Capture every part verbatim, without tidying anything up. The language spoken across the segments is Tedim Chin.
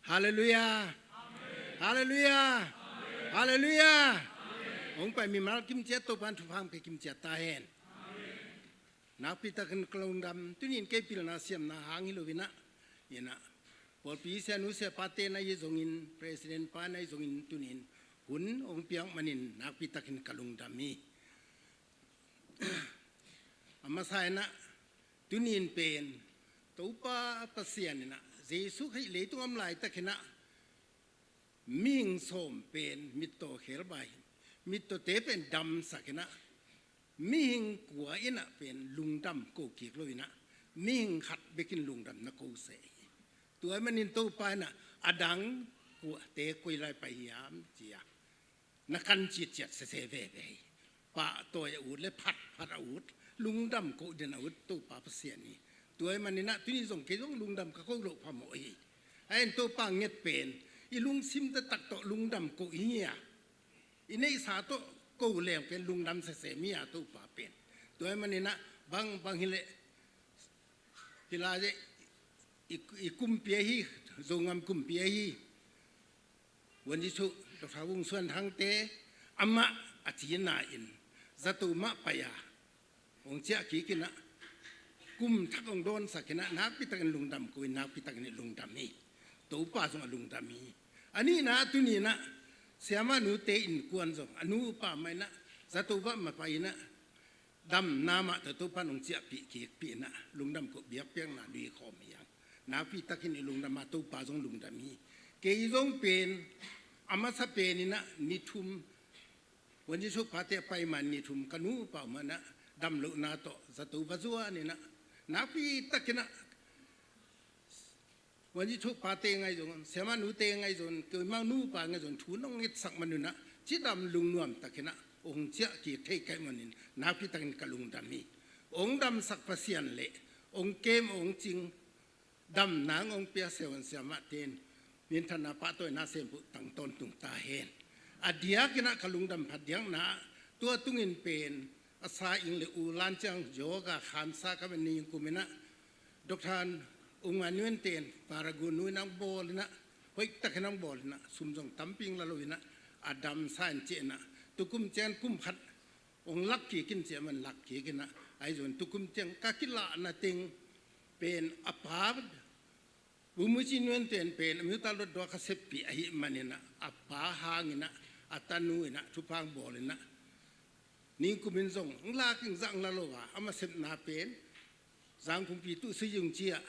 Halleluiah. Halleluiah. Halleluiah. Hong pai mimal kimciat Topa'n thupha hong pia kimciat ta hen. Nakpi takin ka lungdam, tuni in kei pilna siamna hang hi lo-in ah, in ah, pawlpi sianu siapate na hi zongin, president pa na hi zongin, tuni in hun hong piak manin nakpi takin ka lungdam hi. A masa in ah, tuni in pen Topa Pasian in ah, Jesu Khrih leitung a om laitakin ah, mihing sawm pen mittaw khelbai, mittawte pen damsak in ah, mihing kua in ah pen lungdam ko kik lo-in ah, mihing khat bekin lungdam na ko se hi. Tua ahih manin Topa in ah, a dang kuate koi lai pai hiam ci-a na kan citciat sese veve hi. Pahtawi a ut le phatphat a ut, lungdam ko den a ut Topa Pasian hi. Tua ahih manin ah, tuni zong kei zong lungdam ka ko loh phamawh hi. Ahi zongin Topa nget pen, i lungsim taktak tawh lungdam ko i hi a, i neihsa tawh ko leng pen lungdam sese mi a Topa pen. Tua ahih manin ah, bangbang hi leh, hi lai leh, i, i kumpi ahi, Zogam kumpi ahi, Vuanci Suk, Doctor Vung Suan Thangte, amah a cina in, zato mah pai-a hong ciah kik in ah, kum thak hong dawnsak in ah, nakpi takin lungdam ko in, nakpi takin i lungdam hi. Topa zong a lungdam hi. A nihna, tuni in ah, siamah nute innkuan zong, a nupa mah in ah, zato bah mah pai in ah, damna mah tawh Topa'n hong ciahpih kikpih in ah, lungdam ko biakpiakna nuikhawm hi hang. Nakpi takin i lungdam a, Topa zong lungdam hi. Kei zong pen, a masa pen in ah, ni thum, Vuanci Suk pate a pai ma ni thum, ka nupa mah in ah, damlohna tawh zato va zuan in ah, nakpi takin ah, Vuanci Suk pate ngai zong, siamah nute ngai zong, keimah nupa ngai zong, thu nong ngetsak man un ah, cidam lungnuam takin ah hong ciah kik thei ka hih manin, nakpi takin ka lungdam hi. Hong damsak Pasian le hong kem hong cing, damna hong pia Sia Vuan siamahte in, minthanna pahtawina sem uh tang tawntung ta hen. A diakin ah ka lungdam phat diakna, tua tungin pen, a sa ing le U Lan Ciang yoga khansa ka man ni kum in ah, Doctor Ung Manuel ten Paraguay nu in ah hong bawl in ah, hoih takin ah hong bawl in ah, sum zong tampi hong la lo in ah, a damsa in ci-in ah, tukum ciang kum khat hong lak kik in ci-a man lak kik in ah, ahi zongin tukum ciang ka kilahna teng pen a pa, Bumuci Nuan ten pen a miuta lotdua ka seppih ahih manin ah, a pa hangin ah, a tanu in ah thupha hong bawl in ah, ni kum in zong hong lak ing zah hong la lo a, a masa sepna pen Zangkungpi tuh Sui Yung ci-ah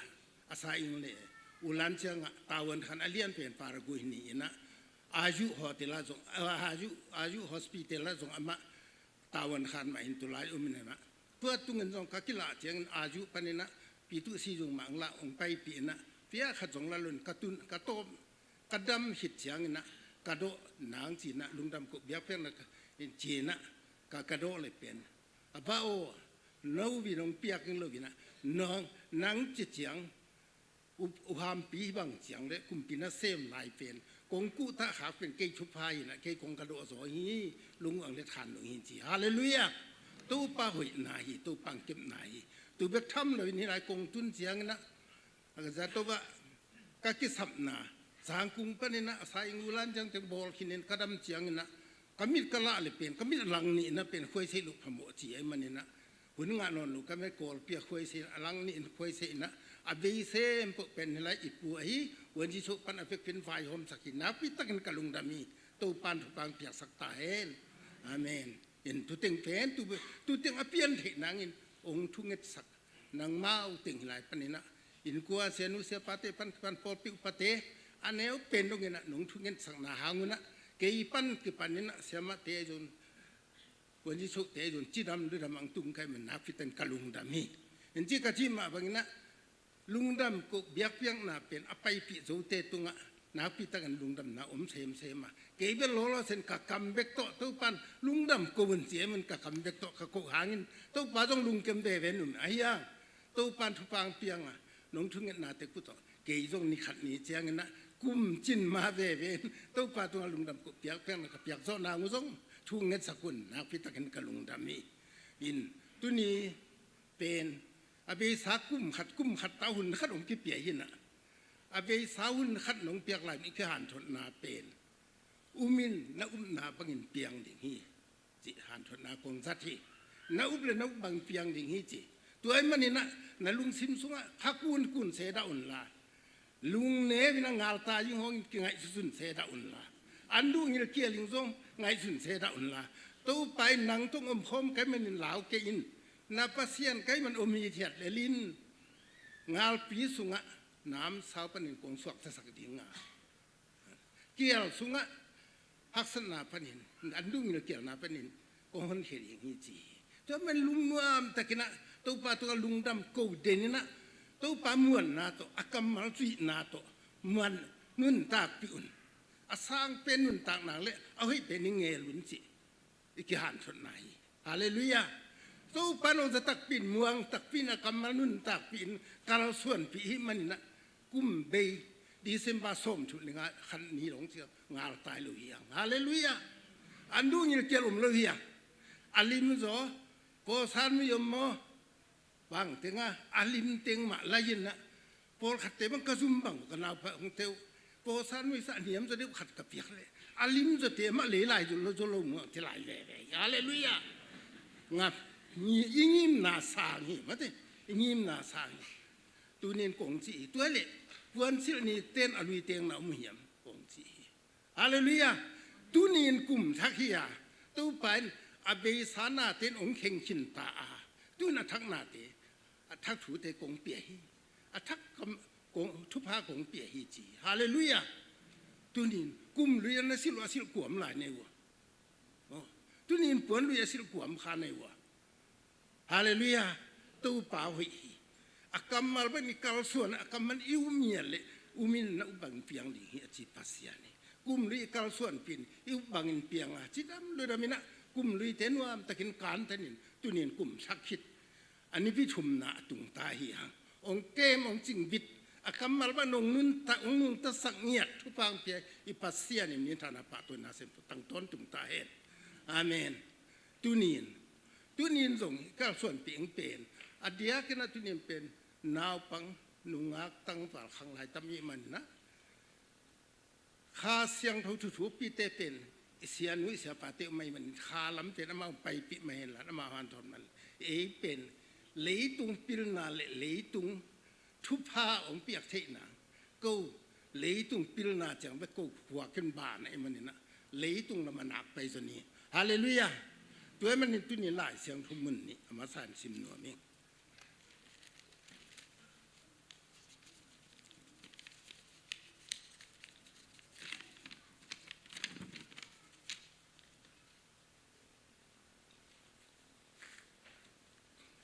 a sa ing le U Lan Ciang ah tavuan khan a lian pen Paraguay ni in ah, Aju Hotel ah zong, Aju, Aju Hospital ah zong amah tavuan khan mah in tulai om in ah, tua tungin zong ka kilah ciangin Aju panin ah Pi tuh Sui Yung mah hong lah hong paipih in ah, pia khat zong la lo in ka tun, ka tawm, ka dam khit ciangin ah, ka dawh nang ci-in ah, lungdam ko biakpiakna ka in ci-in ah, ka, ka dawh le pen, a pa aw, no vin hong piak ing lo in ah, nang, nang ci ciang, u, u hampi bang ciang le kumpi nasem lai pen kong kuhtak khak pen kei thupha hi in ah, kei kong ka dawh zaw hi, lung uang le than lo hi ci. Halleluiah. Topa hoihna hi, Topa hong kepna hi. Tu bek tham lo in hih lai kong tun ciangin ah, a ka zato ah ka kisapna, Zangkung panin ah a sa ing U Lan Ciang teng bawl khin in ka dam ciangin ah, ka mit ka lah le pen, ka mit a lang nih in ah pen khuaiseih loh phamawh ci ahih manin ah, hun ngah nawn lo ka met Kawlpi ah khuaiseih, a lang nih in khuaiseih in ah, a bei sem peuh pen hih lai i pu ahi, Vuanci Suk pan a vekpi in vaihawmsak hi, nakpi takin ka lungdam hi. Topa'n thupha hong piaksak ta hen. Amen. In tu teng pen, tu, tu teng a pian theih nangin hong thungetsak nangmau teng hih lai panin ah, innkuan sianu siapate pan, pan pawlpi upate, a neu pen dongin ah nong thungetsakna hang un ah, kei pan kipanin ah siamahte ahi zong, Vuanci Sukte ahi zong, cidam ludam hong tung ka hih man nakpi takin ka lungdam hi. In ci ka cih mah bangin ah, lungdam ko biakpiakna pen a paipih zote tungah nakpi takin lungdamna om semsem a, kei bel lawlaw sen ka kam bek tawh Topa'n lungdam ko un ci-a man ka kam bek tawh ka koh hangin Topa zong lungkem veve in um ahi hang. Topa'n thupha hong piang a, nong thungetna tek uh tawh kei zong ni khat ni ciangin ah kum cin ma veve in Topa tungah lungdam ko biakpiakna ka piak zawh nang uh zong thungetsak un, nakpi takin ka lungdam hi. In tuni pen a beisa kum khat, kum khat ta hun khat hong kipia hi in ah, A beisa hun khat nong piak lai mi kihanthawnna pen, um in, na upna bangin piang ding hi, cih hanthawnna kong zat hi. Na up le na up bangin piang ding hi, ci. Tua ahih manin ah, na lungsim sungah kha kunkun se dah unla, lungneu in a ngalta ing hong in kingaihsunsun se dah unla, an duh ngilkial ing zong ngaihsun se dah unla, Topa in nang tawh omkhawm ka hih manin lau kei in, na Pasian ka hih man om hithiat lel in, ngalpi sungah namsau panin kong suaktasak ding a, kial sungah haksatna panin, an duh ngilkialna panin kong honkhia ding hi, ci hi. Tua man lungnuam takin ah Topa tungah lungdam ko den in ah, Topa muanna tawh, a kammal zuihna tawh muan, nuntakpih un. A sang pen nuntak nang le a hoih pen i ngel un, cih i kihanthawnna hi. Halleluiah. Topa nong za takpi in, muang takpi in, a kammal nuntakpih in kalsuanpih i hih manin ah, kum bei December sawmthum le nga khat ni dong ci ngaltai lo hi hang. Halleluiah. An duh ngilkial om lo hi hang. A lim zaw, Kaw San Nui om maw? Bang teng a, a lim teng mah lai in ah, pawlkhatte bang ka zum bang ka naupa hong teu, Kaw San Nui sah niam zaw deuh khat ka piak leh, a lim zawte mah lei lai zaw lo, zaw lo muang te lai veve. Halleluiah. Ngap, i ngimna sang hi, mate, i ngimna sang hi. Tunin kong ci hi, tua leh puansilh ni ten a lui teng na om hiam, kong ci hi. Halleluiah. Tunin kum thak hi a, Topa in a beisa nate'n hong kheng khin ta a, tuin a thak nate, a thak thute kong pia hi. A thak kam, kong, thupha kong pia hi, ci. Halleluiah. Tunin kum lui a na silh uh a silh kuam lai nei uh a. Oh. Tunin puan lui a silh kuam kha nei uh a. Halleluiah. Topa hoih hi. A kammal bang i kalsuan, a kammal i um ngiat leh, um in, na up bangin piang ding hi, a ci Pasian hi. Kum lui i kalsuanpih in, i up bangin piang a, cidam ludam in ah, kum luite nuamtakin kantan in, tunin kum thak khit, a nipi thumna a tungta hi hang. Hong kem, hong cingbit, a kammal bang nong nuntak, hong nungtasak ngiat thupha hong pia i Pasian in minthanna, pahtawina, semtawh tang tawntung ta hen. Amen. Tunin, tunin zong i kalsuanpih ing pen, a diakin ah tunin pen naupang, nungak, tangval khanglai tam i hih manin ah, Kha Siangtho thuthu pite pen i sianu i siapate om ahih manin kha lamte'n amau paipih mah hen la, amau hanthawn mah hen. Ei pen leitung pilna le leitung thupha hong piak theihna, ko leitung pilna ciang bek ko khuak in ban ahih manin ah, leitung lam a nak pai zaw ni. Halleluiah. Tua ahih manin tuni Lai Siangtho mun nih a masa in sim nuam ing.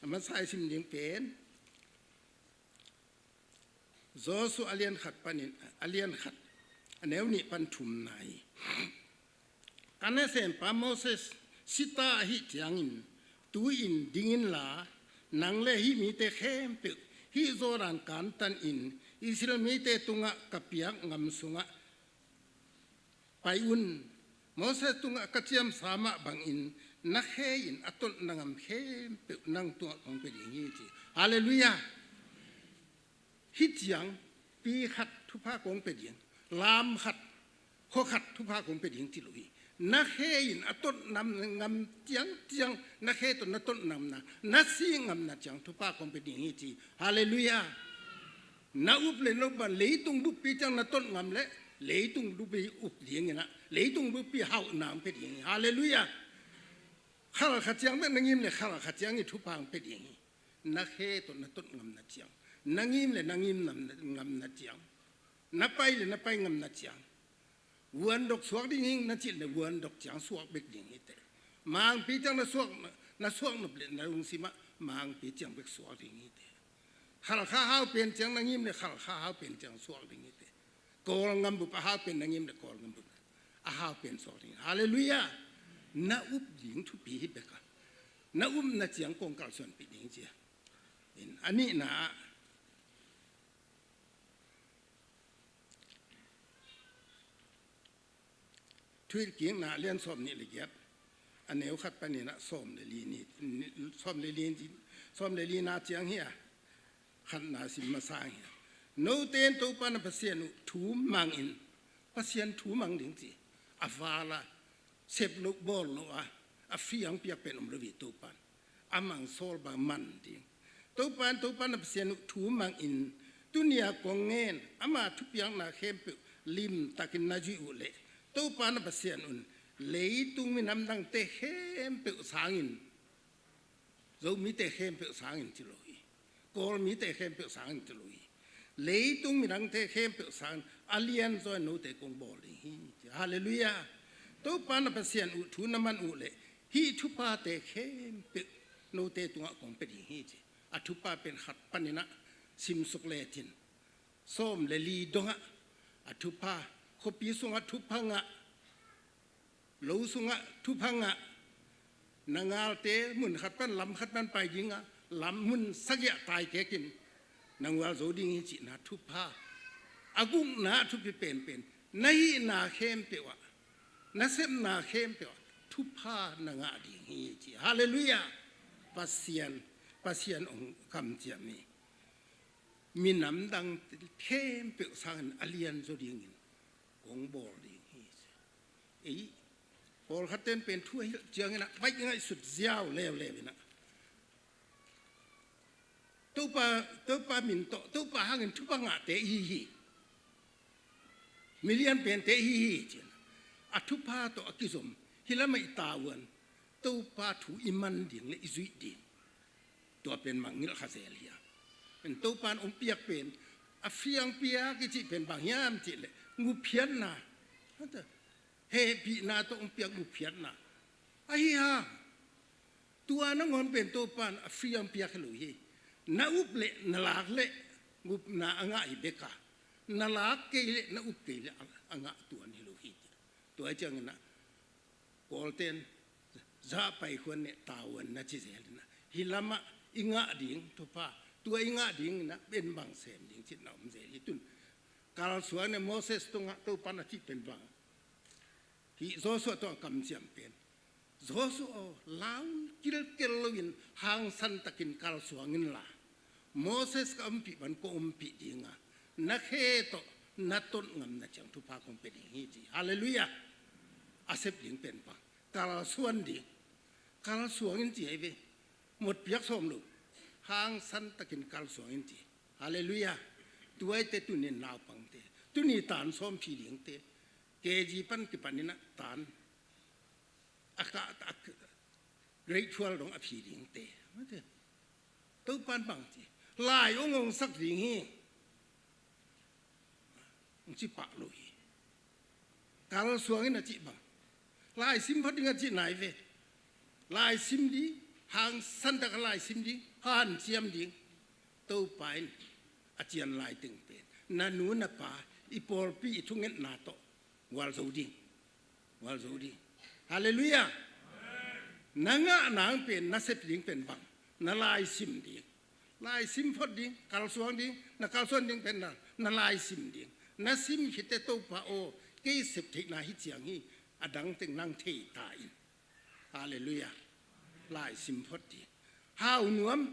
A masa i sim ding pen Joshua a lian khat panin, a lian khat, a neu nih pan thumna hi. Ka nasempa Moses si ta ahih ciangin, tu-in ding inla, nang le hih mite khempeuh hih Jordan kantan in Israel mite tungah ka piak gam sungah pai un. Moses tungah ka ciamsa mah bangin na khe in a totna gam khempeuh nang tungah kong pia ding hi, ci. Halleluiah. Hih ciang pi khat thupha kong pia ding, lam khat, khua khat thupha kong pia ding ci lo hi. Na khe in a totna gam ciangciang, na khe tawh na totna gamna, na si gamna ciang thupha kong pia ding hi, ci. Halleluiah. Na up le na up bang leitung buppi ciang na tot gam le leitung buppi up ding in ah, leitung buppi hauhna hong pia ding hi. Halleluiah. Khalkha ciang bek na ngim le khalkha ciang i thupha hong pia ding hi. Na khe tawh na tot gamna ciang, na ngim le na ngim gamna ciang, na pai le na pai gamna ciang. Vuandok suak ding hing na cih le vuandok ciang suak bek ding hi teh. Mangpi ciang na suak, na suak nop le na lungsim ah mangpi ciang bek suak ding hi teh. Khalkha hau pen ciang na ngim le khalkha hau pen ciang suak ding hi teh. Kawlgam bup a hau pen na ngim le Kawlgam bup a hau pen suak ding. Halleluiah. Na up ding thupi hi bek a, na upna ciang kong kalsuanpih ding ci a. In a nihna ah Thuhilhkikna a lian sawm nih le giat, a neu khat panin ah sawm le li ni, sawm le li, sawm le lina ciang hi a, khatna sim masa hi a. Note in Topa na Pasian uh thu mang in, Pasian thu mang ding ci. A val a, sep loh bawl loh a, a fiang piak pen om lo hi Topa in. A mang sawl bang man ding. Topa in, Topa na Pasian uh thu mang in, tuni a kong ngen, ama thupiakna khempeuh limtakin na zuih uh leh, Topa na Pasian un leitung minam dangte khempeuh sangin, Zomite khempeuh sangin ci lo hi. Kawlmite khempeuh sangin ci lo hi. Leitung midangte khempeuh sangin a lianzaw in note kong bawl ding hi. Halleluiah. Topa na Pasian uh thu na man uh leh hih thuphate khempeuh note tungah kong pia ding hi ci. A thupha pen khat panin ah simsuk lecin, sawm le li dongah a thupha, khuapi sungah thupha ngah, lo sungah thupha ngah, na ngalte mun khat pan lam khat pan pai ding a, lam mun sagih ah taikek in na ngual zo ding hi cihna thupha. A gukna ah thupi penpen, na hihna khempeuh ah, na sepna khempeuh ah thupha na ngah ding hi ci. Halleluiah. Pasian, Pasian hong kamciam hi. Minam dang khempeuh sangin a lianzaw dingin kong bawl ding hi ci. Ei, pawlkhat ten pen thu a hilh ciangin ah baih ngaihsut ziau leuleu in ah, Topa, Topa min tawh, Topa hangin thupha ngahte i hi hi. Milian pente i hi hi ci-in a thupha tawh a kizom hi lamah i tavuan, Topa thu i man ding le i zuih ding, tua pen mangngilh kha zel hi a. Pen Topa in hong piak pen, a fiang piak i cih pen bang hiam cih leh, ngupkhiatna, hehpihna tawh hong piak ngupkhiatna ahi hang, tua nangawn pen Topa in a fiang piak hi lo hi. Na up leh na lak leh ngupna a ngah hi bek a, na lak kei leh na up kei leh a, a ngah tuan hi lo hi. Tua hi ciangin ah Kawlten zahpai khuan neh tavuan na ci zel in ah, hih lamah i ngah ding thupha, tua i ngah dingin ah pen bang sem ding cihna om zel hi. Tun kalsuan neh Moses tungah Topa in a cih pen bang, hih Joshua tungah kamciam pen, Joshua aw, lau kilkel loin hangsan takin kalsuang inla, Moses ka ompih bang kong ompih ding a, na khe tawh na ton ngamna ciang thupha kong pia ding hi ci. Halleluiah. A sep ding pen bang, kalsuan ding. Kalsuang in ci ahi ve. Mot piak sawm lo, hangsan takin kalsuang in ci. Halleluiah. Tua ahih teh tuni naupangte, tuni tan sawm phi dingte, K G pan kipan in ah tan a ka, a ka, grade twelve dong a phi dingte, Topa in bang ci, lai hong hong sak ding hi, hong ci pah lo hi. Kalsuang in a cih bang, lai sim phot ding a cih nai ve. Lai sim ding, hangsan tak a lai sim ding, hanciam ding. Topa in a cian lai teng pen na nu na pa, i pawlpi i thungetna tawh gualzo ding. Gualzo ding. Halleluiah. Na ngah nang pen, na sep ding pen bang, na lai sim ding. Lai sim phot ding, kalsuang ding, na kalsuan ding pen na, na lai sim ding. Na sim khit teh Topa aw, kei sep theihna hi ciang hi, a dang teng nang thei ta in. Halleluiah. Lai sim phot ding. Hau nuam,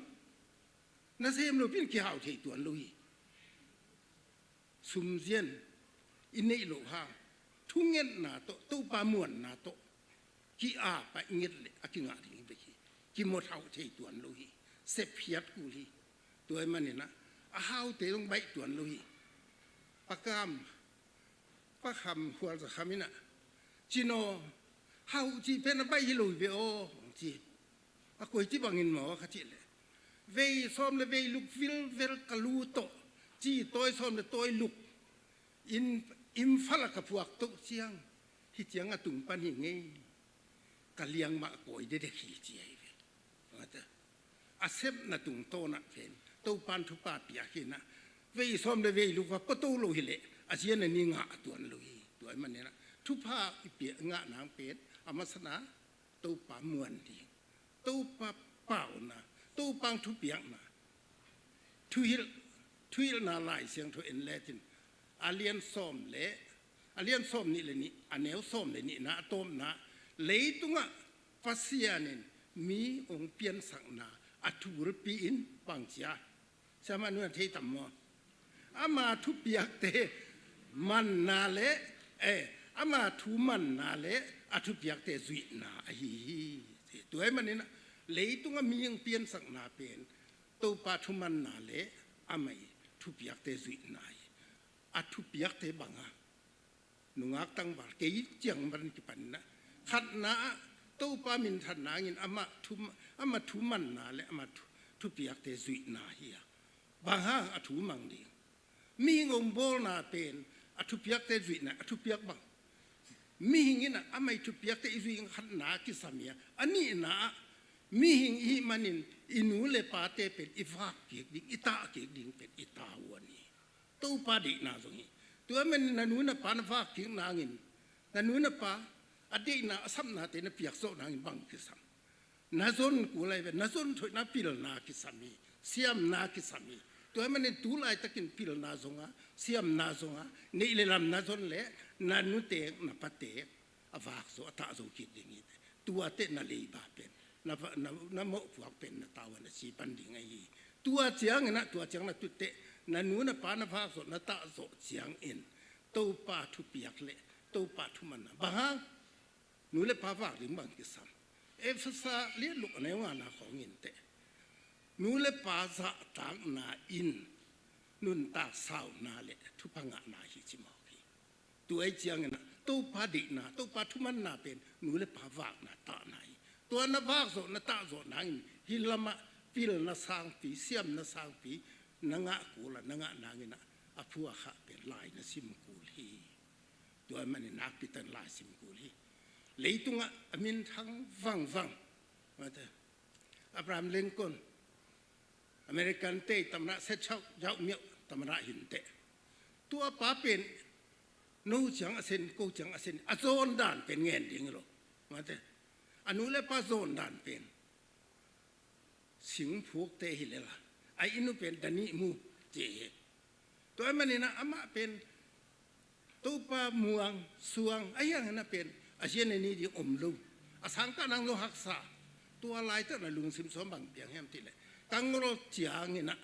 na sem lo pen kihau thei tuan lo hi. Sumzian i neih loh hang, thungetna tawh, Topa muanna tawh ki-ap a i nget leh a kingah ding hi bek hi. Kimawt hauh thei tuan lo hi. Sep hiat kul hi. Tua ahih manin ah a haute zong baih tuan lo hi. Pa Kam, Pa Kham, Khual Za Kham in ah, Cin aw, hauh cih pen a baih hi lo hi ve aw, hong ci. A koi ci bangin maw ka cih leh, vei sawm le vei luk vilvel ka lu tawh, ci tawi sawm le tawi luk in, Imphal ah ka phuak toh ciang, hih ciang a tung pan hi ngei, ka liang mah a kawi dedek hi ci ahi ve. A sepna tungtawn ah pen Topa in thupha pia khin ah, vei sawm le vei luk va pua to lo hi leh a zia na ni ngah tuan lo hi. Tua ahih manin ah thupha i pia ngah nang pen a masa-in ah Topa muan ding, Topa pauna, Topa thupiakna, thuhilh, thuhilhna Lai Siangtho en lecin, a lian sawm le, a lian sawm nih le nih, a neu sawm le nihna a tawpna, leitungah Pasian in mi hong piansakna a thulpi in bang ci a, Siamah nu na thei tam maw? Ama thupiakte manna le, eh, ama thu manna le a thupiakte zuihna ahi hi. Tua ahih manin ah leitung a mihing piansakna pen Topa thu manna le amah i thupiakte zuihna hi. A thupiakte bang a, nungak tangval kei ciang van kipan in ah, khatna ah Topa minthanna hangin amah thu, amah thu manna le amah thu, thupiakte zuihna hi a. Bang hang a thu mang ding? Mihing hong bawlna pen a thupiakte zuihna, a thupiak bang? Mihing in ah amah i thupiakte i zuih khatna kisam hi a. A nihna ah mihing i hih manin i nu le pate pen i vak kik ding, i tah kik ding pen i tavuan hi. Topa deihna zong hi. Tua ahih manin na nu na pa na vak kik nangin, na nu na pa a deihna a sapnate na piak zawh nangin bang kisam? Na zon kul lai ve, na zon thoihna pilna kisam hi, siamna kisam hi. Tua ahih manin tu laitakin pilna zong a, siamna zong a, neih le lamna zon le na nute na pate a vak zo, a tah zo kik ding hi. Tua teh na leiba pen, na va-, na, na mawhpuak pen na tavuan a si pan ding ahi hi. Tua ciangin ah, tua ciang na tut teh na nu na pa na vak zo, na tah zo ciangin Topa thupiak le Topa thu manna. Bang hang? Nu le pa vak ding bang kisam? Efesa lian luk a neu ngana khawng in teh, nu le pa zahtakna in nuntak sauna le thupha ngahna hi ci mawk hi. Tua ahih ciangin ah Topa deihna, Topa thu manna pen nu le pa vakna tahna hi. Tua na vak zawh, na tah zawh nangin hih lamah pilna sangpi, siamna sangpi na ngah kul a, na ngah nangin ah a phuakha pen lai na sim kul hi. Tua ahih manin nakpi takin lai sim kul hi. Leitungah a minthang vangvang, mate, Abraham Lincoln, American te tamada, Sechau Yau Miau tamada hi in teh, tua pa pen no ciang a sen, ko ciang a sen, a zawn dan pen ngen ding hi lo, mate. A nu le pa zawn dan pen singphukte hi lel a, a inn uh pen danihmu ci hi. Tua ahih manin ah amah pen Topa muang suang a hiang in ah pen a hian a ni ding om lo, a sangkah nang lo haksa. Tua laitak na lungsim sung bang piang hiam cih leh, ka ngol ciangin ah,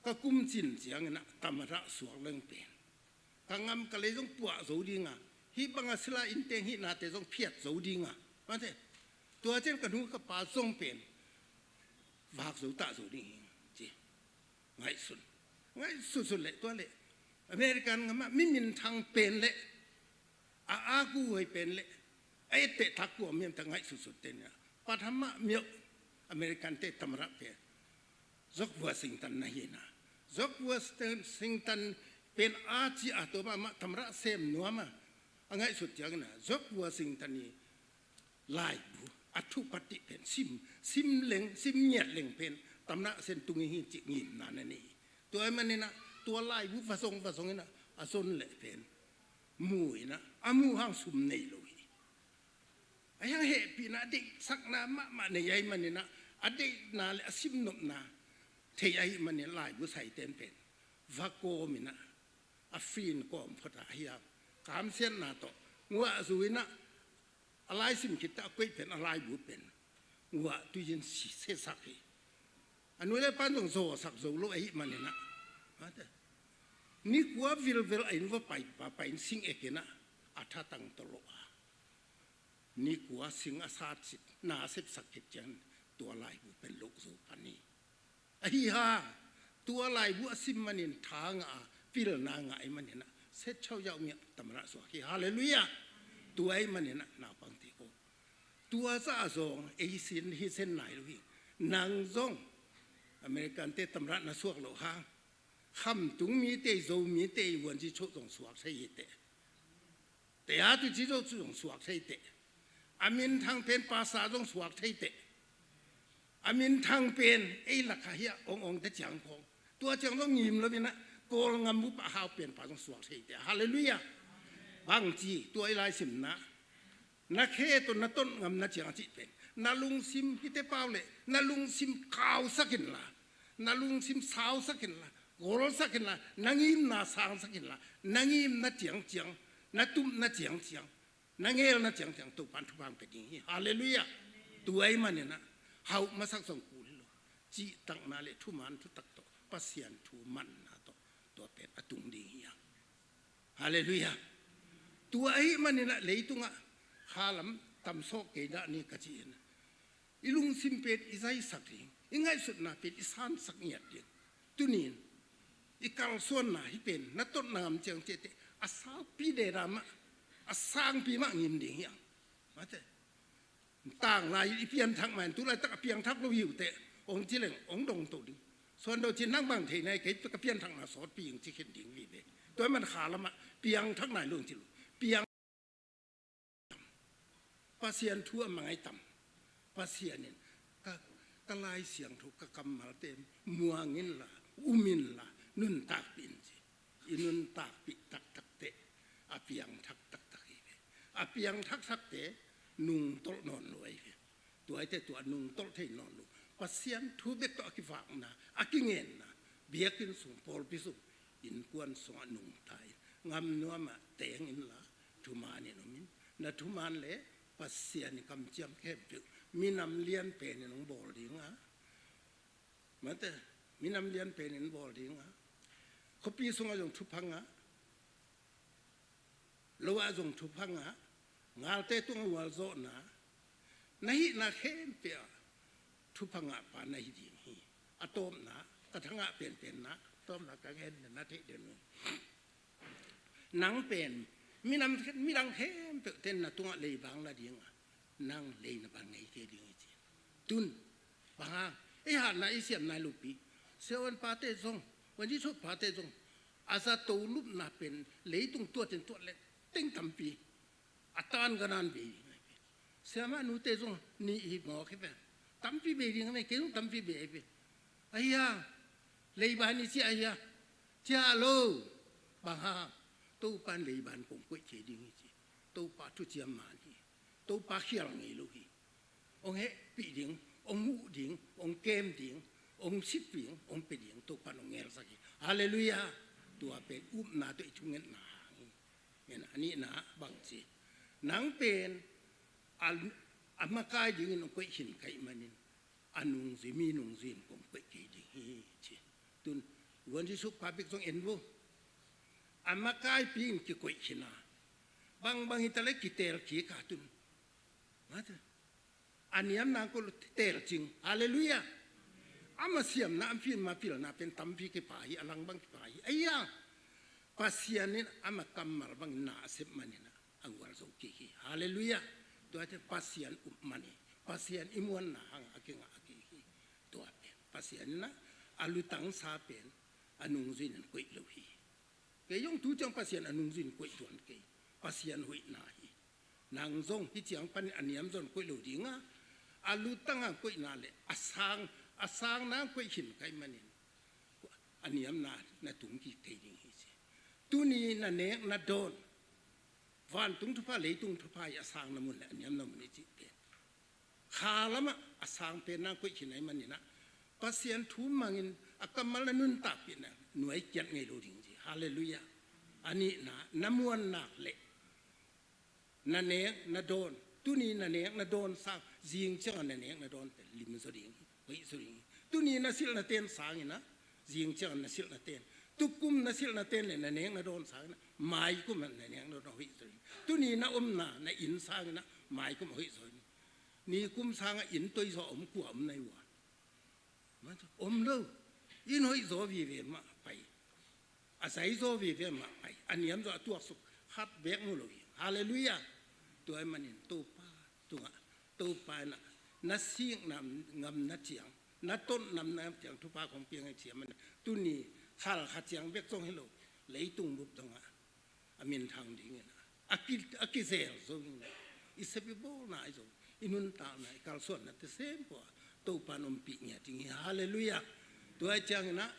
ka kum cin ciangin ah tamada suak leng pen ka ngam ka lei zong puah zo ding a, hih bang a sila innteng hihnate zong phiat zo ding a, mate, tua ciang ka nu ka pa zong pen vak zo tah zo ding hi, ci. Ngaihsun, ngaihsutsut leh tua leh American gam ah mi minthang pen le a, a kuhuai pen le a etteh thak kua miam ta ngaihsutsut te nia. Pathama miau American te tamada pen George Washington na hi na. George Washington pen a ci a, tua mah tamada sem nuam a, a ngaihsut ciangin ah George Washington i laibu, a thupha tih pen sim, sim leng, sim ngiat leng pen tamada sen tung hi cih ngimna na nei hi. Tua ahih manin ah tua laibu va zong va zong in ah a zon leh pen mu in ah, a mu hang sum nei lo hi. A hiang hehpihna, a deihsakna mahmah nei ahih manin ah, a deihna le a simnopna thei ahih manin laibu saite in pen va kawm in ah, a fin kawm phot a, a hiang kamsiatna tawh nguah zu in ah, a laisim khit teh a koih pen, a laibu pen nguah tui in si sesak hi. A nu le pa in zong zawhsak zo lo ahih manin ah, ni kua vilvel a inn va pai, va pai in sing ek in ah, a thatang tawh loh a, ni kua sing a sat sit, na sepsak khit ciang tua laibu pen loh zo pan hi. Ahi hang tua laibu a sim manin tha ngah a, pilna ngah ahih manin ah Sechau Yau Miau tamada suak hi. Halleluiah. Tua ahih manin ah naupangte aw, tua zah a zong ei sin hi sen nai lo hi. Nang zong American te tamada na suak loh hang, khamtung mite, Zomite i vuanci choh zong suak thei hi teh. Te a tu ci zo cu zong suak thei teh. A minthang pen pasa zong suak thei teh. A minthang pen ei lakah hi a, ong ong te ciang khawng. Tua ciang zong ngim lo in ah Kawlngam bup a hau pen pa zong suak thei teh. Halleluiah. Bang ci, tua i laisimna, na khe tawh na ton ngam na ciang a cih pen, na lungsim hite pau le na lungsim kausak inla, na lungsim sausak inla, golsak inla, na ngimna sangsak inla, na ngimna ciangciang, na tupna ciangciang, na ngelna ciangciang Topan thupha hong pia ding hi. Halleluiah. Tua ahih manin ah hauh masak zong kul hi lo. Cihtakna le thuman thutak tawh, Pasian thu manna tawh tua pen a tung ding hi hang. Halleluiah. Tua ahih manin ah leitungah khalam tamsawh kei dah ni ka ci in, i lungsim pen i zaisak ding, i ngaihsutna pen i sansak ngiat ding. Tunin i kalsuanna hih pen na tot na ngam ciang ciahteh a sangpi deda mah, a sangpi mah ngim ding hi hang. Mate. Tanglai i pianthak mah in, tulaitak a piangthak lo hi uh teh, hong ci leng hong dong to ding. Suan Do Cin, nang bang thei nai, kei ka pianthakna sawtpi ing ci khin ding hi ve. Tua man khalam ah piangthak nai lo ing ci lo. Piang Pasian thu a mangai tam. Pasian in ka, ka Lai Siangtho, ka kammalte muang inla, um inla, nuntakpih in ci. I nuntakpih taktak teh a piangthak taktak hi ve. A piangthak taktak teh nungtolh nawn lo ahi ve. Tua ahih teh tua nungtolh thei nawn lo, Pasian thu bek tawh a kivakna, a kingenna, biakinn sung, pawlpi sung, innkuan sungah nungta in, ngam nuamah teng inla, thuman in om in. Na thuman leh Pasian in kamciam khempeuh minam lian pen in hong bawl ding a, mate, minam lian pen in bawl ding a, khuapi sungah zong thupha ngah, lo ah zong thupha ngah, galte tungah gualzawhna, na hihna khempeuh ah thupha ngahpa na hi ding hi. A tawpna, ka thangah penpenna, tawpna ka gen na theih den uh. Nang pen, minam, midang khempeuhte na tungah leibang la ding a, nang lei na bang ngei kei ding hi ci. Tun, bang hang, ei hatna, ei siamna lopi, siavuan pate zong, vuanci thuk pate zong, a zato lupna pen leitung tuat in tuat leh teng tampi a tan ka nan bei ding ahi ve. Siamah nute zong nih hi mawk hi ve. Tampi bei ding ahi ve, kei zong tampi bei ahi ve. Ahi a, leiban i ciah ahi a, ciah lo. Bang hang, Topa in leiban kong koih thei ding hi ci. Topa thuciam man hi. Topa khial ngei lo hi. Hong hehpih ding, hong huh ding, hong kem ding, hong sip ding, hong pia ding, Topa in hong ngelsak hi. Halleluiah. Tua pen upna tawh i thungetna hang hi. Amen. A nihna bang ci, nang pen a, a makai dingin hong koih khin ka hih manin, a nungzui, mi nungzui in kong koih kei ding hi ci. Tun, vuanci thuk pa bek zong en vo. A makaipi in kikoih khin a, bangbang hi ta leh kiteel kik a tun. Mate. A niamna koih lo, teel cing. Halleluiah. Ama siamna, ama pilna, pilna pen tampi kipha hi, a lang bang kipha hi. Ahi a, Pasian in ama kammal bangin na a sep manin ah, a gualzo kik hi. Halleluiah. Tua teh Pasian up man hi. Pasian i muanna hang a kingah a kik hi. Tua pen Pasian in ah a lutang sa pen a nungzui in koih lo hi. Kei zong tu ciang Pasian a nungzui in koih tuan kei. Pasian hoihna hi. Nang zong hih ciang panin a niam zaw in koih lo ding a, a lutang a koihna leh a sang, a sangna koih khin ka hih manin, a niamna na tung kik thei ding hi ci. Tuni na nek na dawn, vantung thupha, leitung thupha hi, a sangna mun leh a niamna mun hi cih pen khalam ah a sang pen na koih khin ahih manin ah, Pasian thu mangin a kammal na nuntakpih na nuai kiat ngei lo ding ci. Halleluiah. A nihna, na muan nak leh na nek na dawn, tuni na nek na dawn sang, zing ciangin na nek na dawn pen lim zaw ding, hoih zaw ding. Tuni na silh na ten sangin ah, zing ciangin na silh na ten, tukum na silh na ten leh na nek na dawn sangin ah, maikum ah na nek na dawn hoih zaw ding. Tuni na omna, na inn sangin ah, maikum ah hoih zaw ding. Nikum sangah inn toi zaw om, kua om na hi ua? Om lo. Inn hoih zaw vive mah pai, a zai zaw vive mah pai, a niam zaw a tuaksuk khat beek mu lo hi. Halleluiah. Tua ahih manin Topa tungah, Topa in ah na sikna ngamna ciang, na totna ngamna ciang thupha kong piang hi ci a, manin tuni khal khat ciang bek zong hi lo, leitung bup dongah a minthang dingin ah, a ki, a kizel zo dingin ah, i sep i bawlna ahi zong, i nuntakna, i kalsuanna te sem pua Topa in ompih ngiat ding hi. Halleluiah. Tua ahih ciangin ah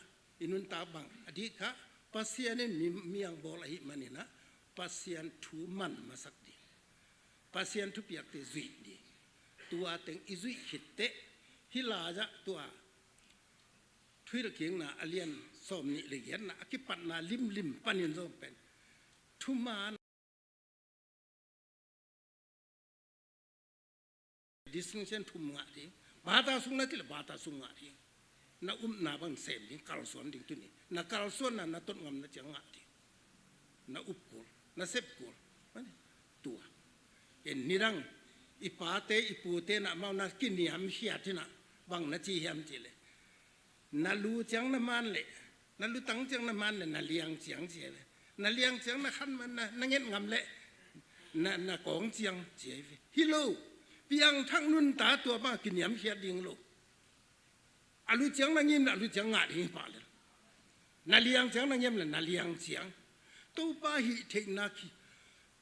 i nuntak bang a dik kha, Pasian in mi, mi hong bawl ahih manin ah, Pasian thu man masak ding, Pasian thupiakte zuih ding. Tua teng i zuih khit teh, hih lai-ah tua Thuhilhkikna a lian sawmnih leh giatna a kipatna limlim panin zong pen thuman distinction thum ngah ding. Bata sung na cih leh bata sung ngah ding. Na upna bang sem ding, kalsuan ding tuni. Na kalsuanna na tot ngamna ciang ngah ding. Na up kul, na sep kul. Tua. En nidang i pate i pute na mau na kiniamkhiat hi na, bang na ci hiam cih leh, na lu ciang na man leh, na lutang ciang na man leh, na liang ciang ci hi ve. Na liang ciang na khan man na, na nget ngam leh, na, na kawng ciang ci hi ve. Hi lo. Piangthak nuntak tua bang kiniamkhiat ding lo. A lu ciang na ngim leh a lu ciang ngah ding hi pah lel. Na liang ciang na ngim leh na liang ciang. Topa hih theihna khi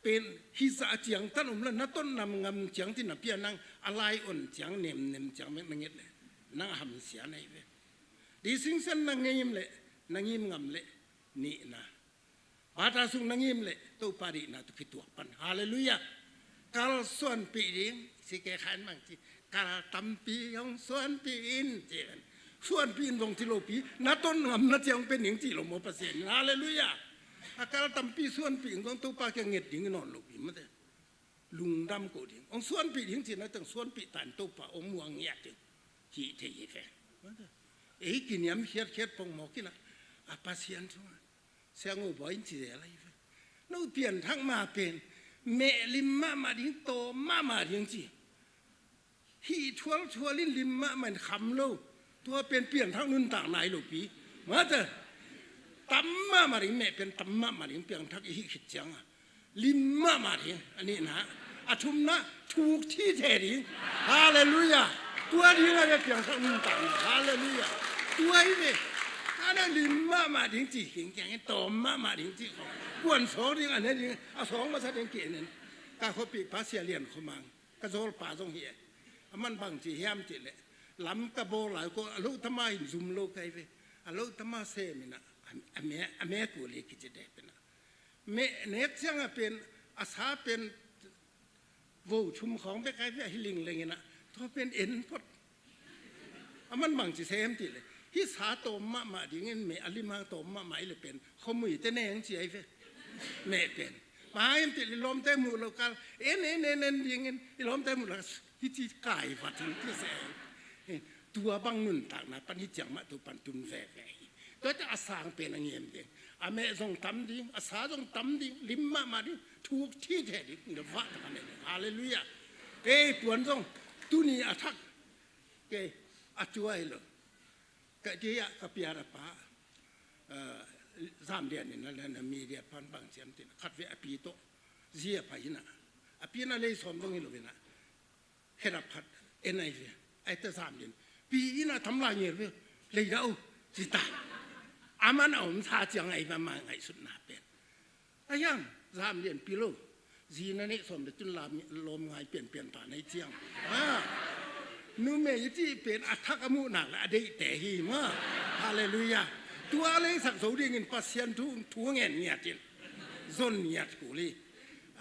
pen hih zah ciang tan om leh na tot nam ngam ciang ci na pia nang a lai on ciang nemnem ciang mek na nget leh nang a hamsia na hi ve. Dei singsen na ngim leh na ngim ngam leh nihna. Bata sung na ngim leh Topa deihna tawh kituak pan. Halleluiah. Kalsuanpih ding, si ke khan bang ci, kal tampi hong suanpih in ci ven. Suanpih in zong ci lopi, na tot ngamna ciang pen ding ci lo maw Pasian in. Halleluiah. A kal tampi suanpih in zong Topa kiang nget ding nawn lopi mate. Lungdam ko ding. Hong suanpih ding ci na teng suanpih tan Topa hong muang ngiat ding. Hih thei hi ve. Ei kiniam khiatkhiat pongmawk in a, a Pasian sungah Siang uh bawi in ci zel ahi ve. No pianthak ma pen meh lim mahmah ding, tawm mahmah ding ci. Hih thualthual in lim mahmah in kham lo. Tua pen pianthak nuntak nai lopi. Mate tam mahmah ding, meh pen tam mahmah ding, piangthak i hih khit cianga lim mahmah ding. A nihna, a thumna, thuk thithe ding. Halleluiah. Tua ding a ve piangthak nuntakna. Halleluiah. Tua hi ve. A na lim mahmah ding ci khingkiang in tawm mahmah ding ci khong kuan sawk ding a ne ding a sawk masa ding kei nen. Ka khuapih pa Sia Lian Khua Mang ka zawlpa zong hi e. A man bang ci hiam cih leh lam ka bawl lai ko a lo tama in zum lo kai ve. A lo tama sem in a, a me, a me kuli kici deh pen a meh nek ciangah pen a sa pen vo thum khawng bek ai ve a hi lingleng in a tua pen en phot. A man bang ci sem ti le hih sa tawm mahmah dingin meh a limang tawm mahmah i le pen khuamui te neng ci ai ve. Meh pen mah in ti le lawmte muh lo kal en en en en dingin i lawmte muh lo kal hih ci kai vat in ti se. Tua bang nuntakna pan hih ciang mah tu pan tun veve hi. Tua te a sang pen a ngem ding, a meh zong tam ding, a sa zong tam ding, lim mahmah ding, thuk thithe ding, na vah tak a ne ding. Halleluiah. Ei puan zong tuni a thak kei a tuai lo. Ka ti a ka piara pa Zam Lian in a media pan bang ciam tin khat ve a pi tawh zia pha in a, a pi in a lei sawm dong hi lo in a, khen a phat en ai ve. Ai ta Zam Lian pi in a tam lai ngel ve. Lei dah uh ci ta. A man a om sa ciang ai va ma ngaihsutna pen a hiang Zam Lian pi lo. Zi na neih sawm le tun lawm ngai pianpian ta nei ciang numei i cih pen a thak a muh nak le a deihte hi ma. Halleluiah. Tua a leisak zo dingin Pasian thu thu ngen ngiat in zon ngiat kul hi.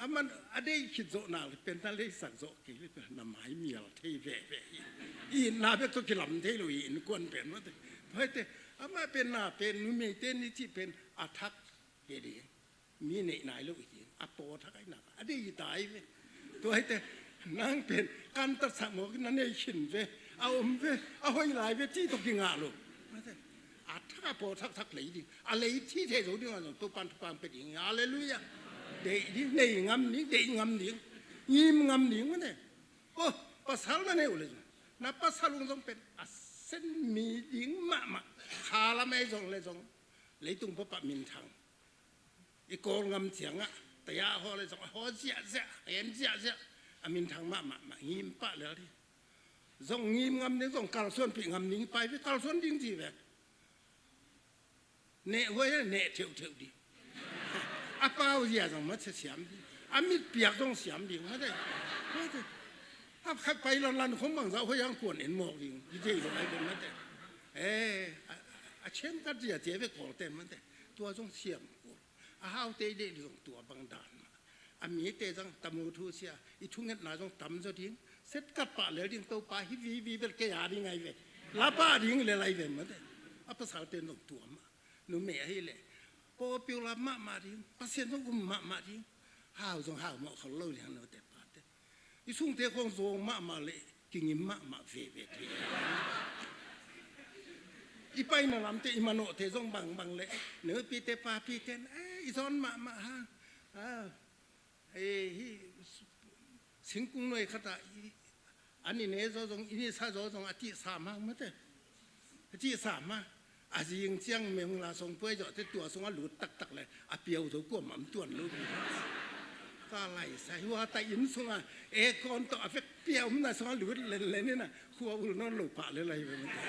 A man a deih khit zawh nak le pen na leisak zawh kei le pen na mai mial thei veve hi. Itna bek tawh kilam thei lo hi innkuan pen mate. Tua hi te amah pen na pen numeite ni cih pen a thak hi ding. Mi neih nai lo hi ding a paw thak ai nak a deih hi ta hi ve. Tua hi te nang pen kan tatsak mawk in na nei khin ve. A om ve, a hoih lai ve cih tawh kingah lo. A thak a paw thakthak lei ding a lei thithe zo ding a zong Topan thupang pe ding. Halleluiah. Deih ding, nei ngam ding, deih ngam ding, ngim ngam ding mane. Aw, pasal na nei uh le zong na pasal ung zong pen a sen mi ding mahmah. Khalam ei zong le zong leitung papa minthang i kawl ngam ciangah taya haw le zong a haw ziahziah a en ziahziah a minthang mahmah mah ngim pah lel ding. Zong ngim ngam ding zong kalsuanpih ngam ding pai ve kalsuan ding ci ve. Neh huai a neh theuhtheuh ding. A pau zia zong masa siam ding a mit piak zong siam ding mate. Mate a khat pai lanlan khong bangzah huai ang kuan en mawk ding i thei zong ai ben mate. A chiam kat zia cia ve kawlte mate. Tua zong siam kul a haute i deih ding zong tua bang dan mah. A mite zong tamu thu sia i thungetna zong tam zaw ding. Set kat pah lel ding Topa hi vivi bel kei a ding ai ve. La pah ding lel ai ve mate. A pasalte zong tua mah. Numei ahi leh pawpiu la mahmah ding Pasian zong um mahmah ding. Hau zong hau mawh khol lo ding note pate. I sungte khong zawng mahmah leh kingim mahmah veve thei. I paina lamte i manawhte zong bangbang le, nupite papite in, eh, i zawn mahmah hang. Ah, eh, hi singkung nuai khatah i, an i ne zaw zong, i nisa zaw zong a cihsam hang mate. A cihsam hang. A zing ciang mengla song puai zawhte tua sungah lut taktak le a piau zo kuamah om tuan lo ding. Ka laisai hua ta inn sungah aircon tawh a vek piau omna sungah lut lenlen ina khua ul nawn lo pah le lai ve mate.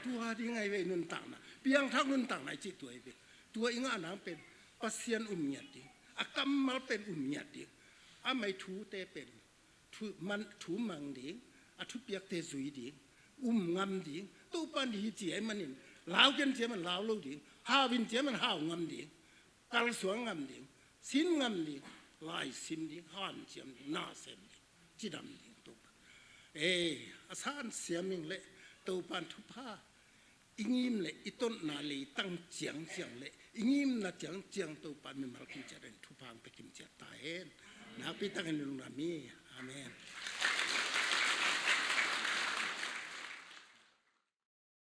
Tua ding ai ve i nuntakna. Piangthak nuntakna i cih tua ai ve. Tua i ngah nang pen Pasian um ngiat ding, a kammal pen um ngiat ding, a mai thute pen thu, man, thu mang ding, a thupiakte zui ding, um ngam ding, Topa in hi ci ai manin, lau ken ci ai man lau lo ding, hau in ci ai man hau ngam ding, kalsuan ngam ding, sin ngam ding, lai sim ding, hanciam ding, na sem ding, cidam ding Topa. Eh, a san siam ing le Topa in thupha i ngim le i tonhna leitang ciangciang le i ngimna ciangciang Topa mimal kimciat in thupha hong pia kimciat ta hen. Nakpi takin lungdam hi. Amen.